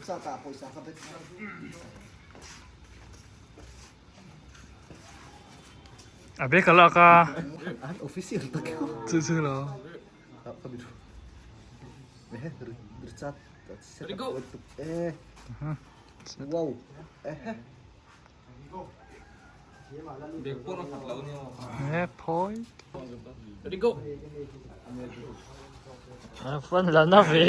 A bag a lak a. Chu chu lo. He phawi. Phone la na ve.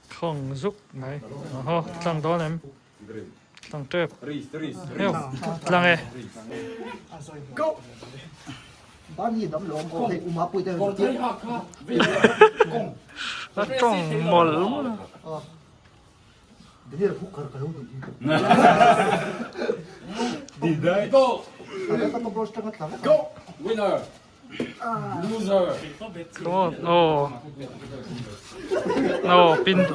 Khawng zuk mai. Aw tlang dawn em? Tlang tep. Heuh tlang e. A tawng mawlh mawlh a. Come on. Oh. No, pin. Oh.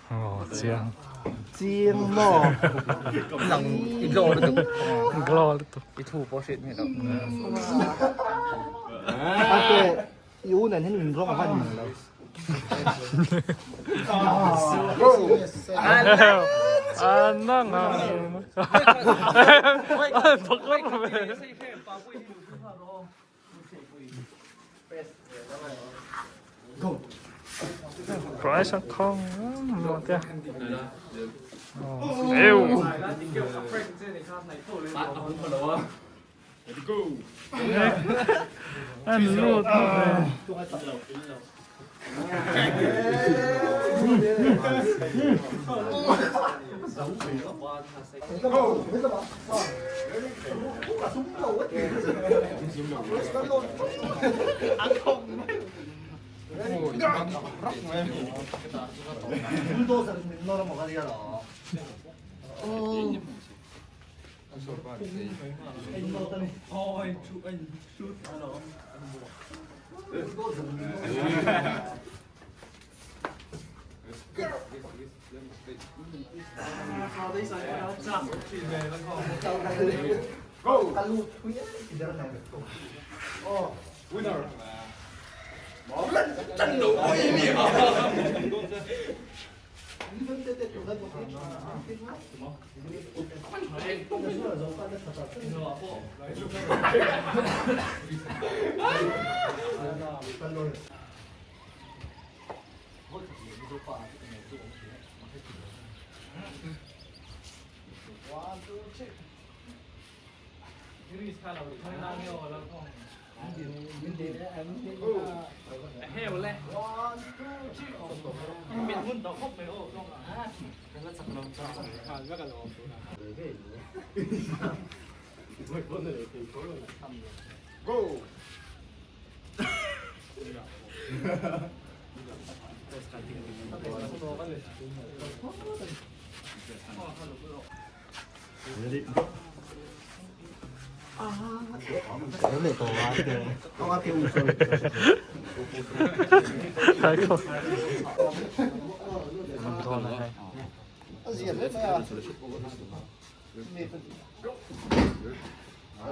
Oh, chiang. Chiang maw? Nang i glow lutuk. Glow lutuk. I thu pawh hriat hmel loh. Ate, i u nen hian in rawng a van ning lo. Anang ang. Bakar ve. Price a khong mo te. Eu. An lut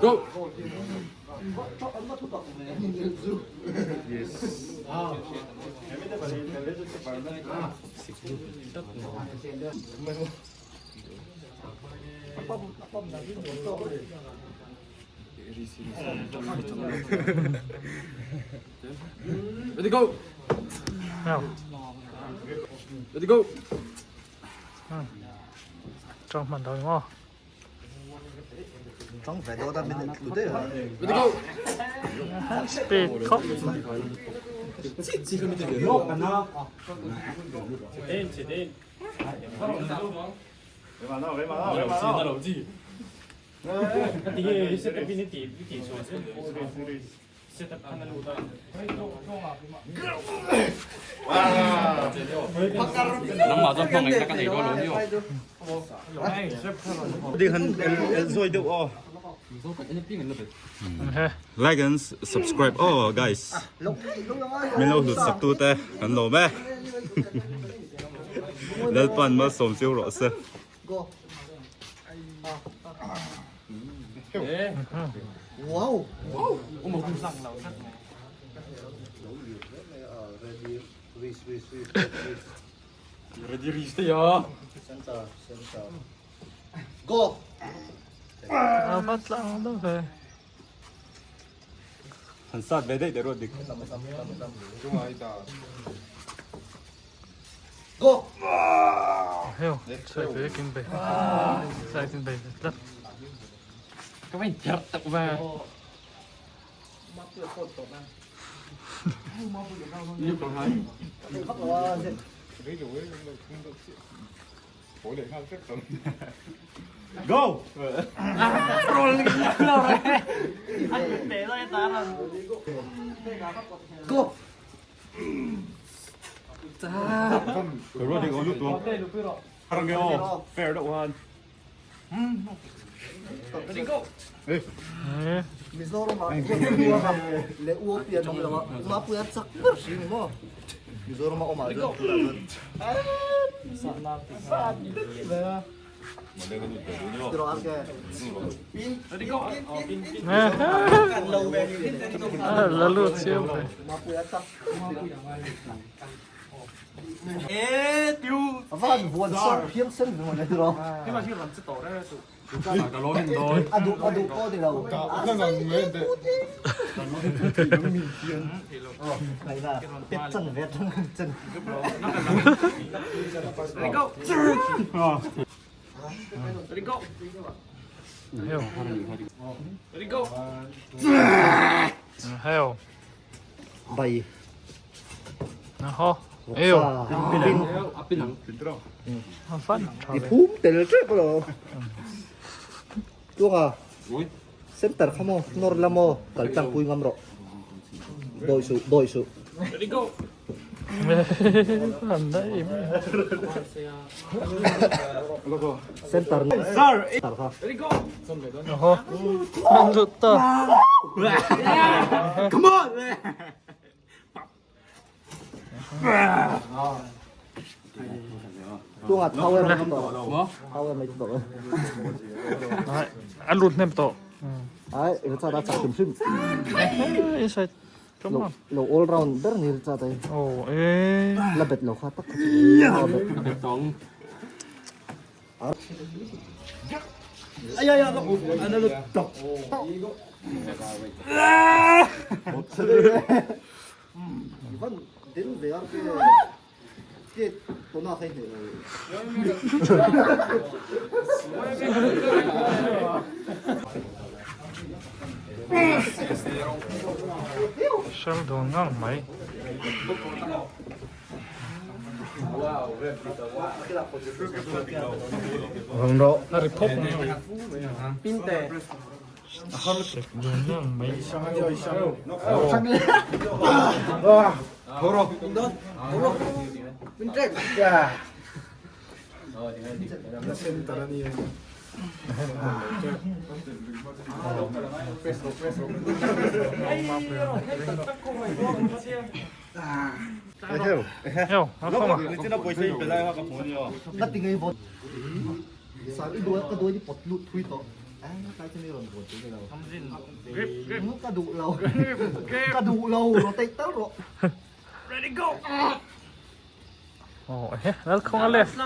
Go! Ready go! Ready go! Trong hman lo maw? Trong ve dawn a min tlu daih a. Ready go! Speed khawp. Like and subscribe aw guys. Min lo hlut sak tu te kan lawm e. Lalpan malsawm chiu rawh se. Go. Wow. Ready reach te ya. Center, center. Go. A va tlang deuh ve. Han sat ve daih te ruat dik. Go. Heo, sai ve kin bei. Sai tin bei ve tlat. Ka vain thiar tak va. Go! Go. Ruat dik aw lut tuang. Harang ge aw. Fair deuh han. Eh, Mizoram ah Ruatluanga leh U pian awm lo a, Mapuia chak ber hri ni maw? Mizoram a awm ah chuan tunah chuan Tiraw Arke? La lut chiang ve. Mapuia chak ber hri. A van vuan sar phiang sen ve maw le tiraw? A duh a duh pawh ni lo. Pet chan ve tang chen. Heo. Heo. Bai. Ho. Eo. A van tha I ve. phum tel tep lo. Tuanga. Center kha maw nawr la maw kal tlang pui ngam rawh. Dawi suh dawi suh. An daih mai. Center tar kha. Ho. An lut ta. Come on. Tunga thau em mai tawh. Thau em mai tawh. An lut hnem tawh. Ai, Richard a chak hrim hrim. Inside. Come on. Lo all round ber ni Richard ai. Oh, eh. La bet lo kha tak kha chu. Bet tawng. Ivan din ve ar ke ke tona khai hneh lo. Shell dawn ngang mai. A ri phawp mai. Sek dawn ngang mai. Heo, a khawm a. Ka ti ngei vawt. Sar i duai ka duai ni pot lut thui tawh. Ka duh lo. Ka duh lo. Rotate tal rawh. Ready go. Oh, he, lal khawng a left.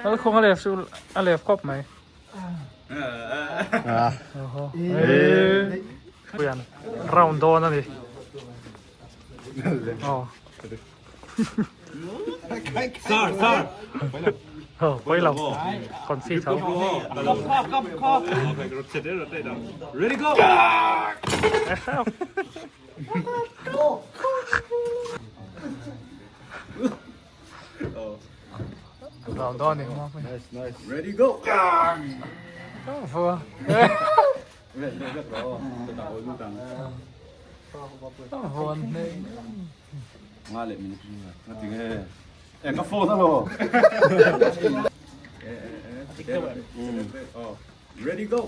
Lal khawng a left chu a left khawp mai. Ah. Eh. Puian round dawn ani. Oh. Sir, sir. Oh, pawih lo. Confi tho. Ready go. Round dawn ni. Nice, nice. Ready go. Vua. Vuan nei. Nga leh minute nga ti nge. E ka phone alo. Ready go.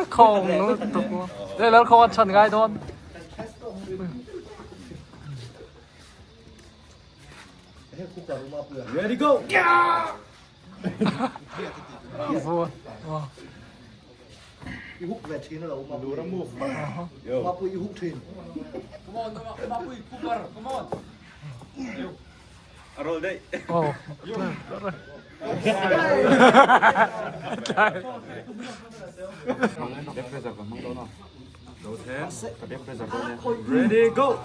Khong nu tuk. Đây là không ăn chân gai thôi. Ready go. Vua. Wow. I hook ve thin alo Mapui. Mapui i hook thin. Come on, come on, Mapui, Cooper, come on. A roll dei. Oh. Ready go.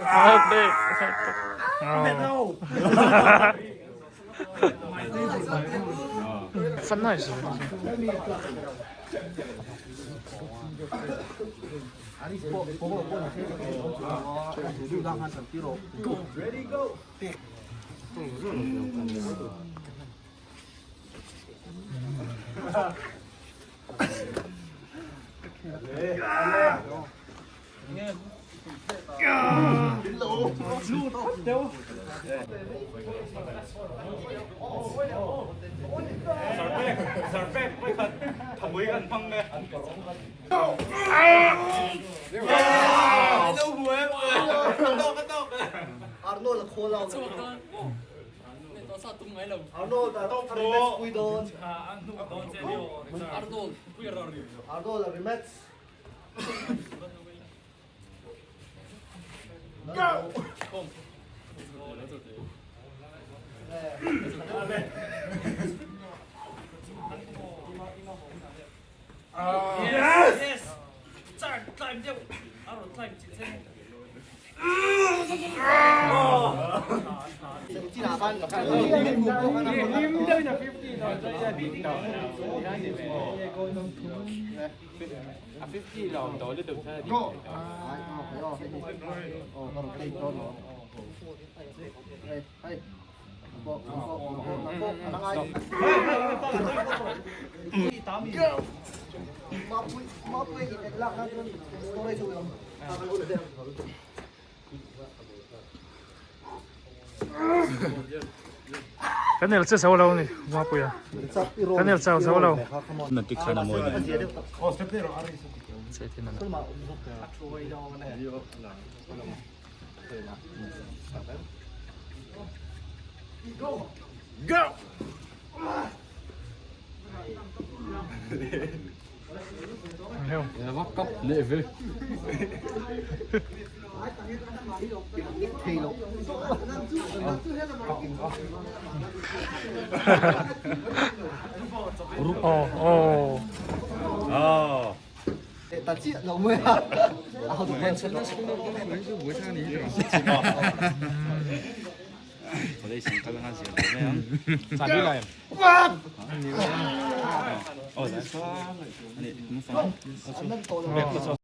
À, đây. Phân này rồi. Ready go. Arnold a khawl a. Arnold a rematch pui dawn. Arnold a rematch. Cái này là chưa xấu lâu này, Mapui à. Cái này là sao xấu lâu. Na tik khana moi ne. Sẽ thế nào. Go. Ồ, ồ. Oh. Ta chiah lo mai a. A hotu hmel chhe lo. Oh, that's all. Ani, move on.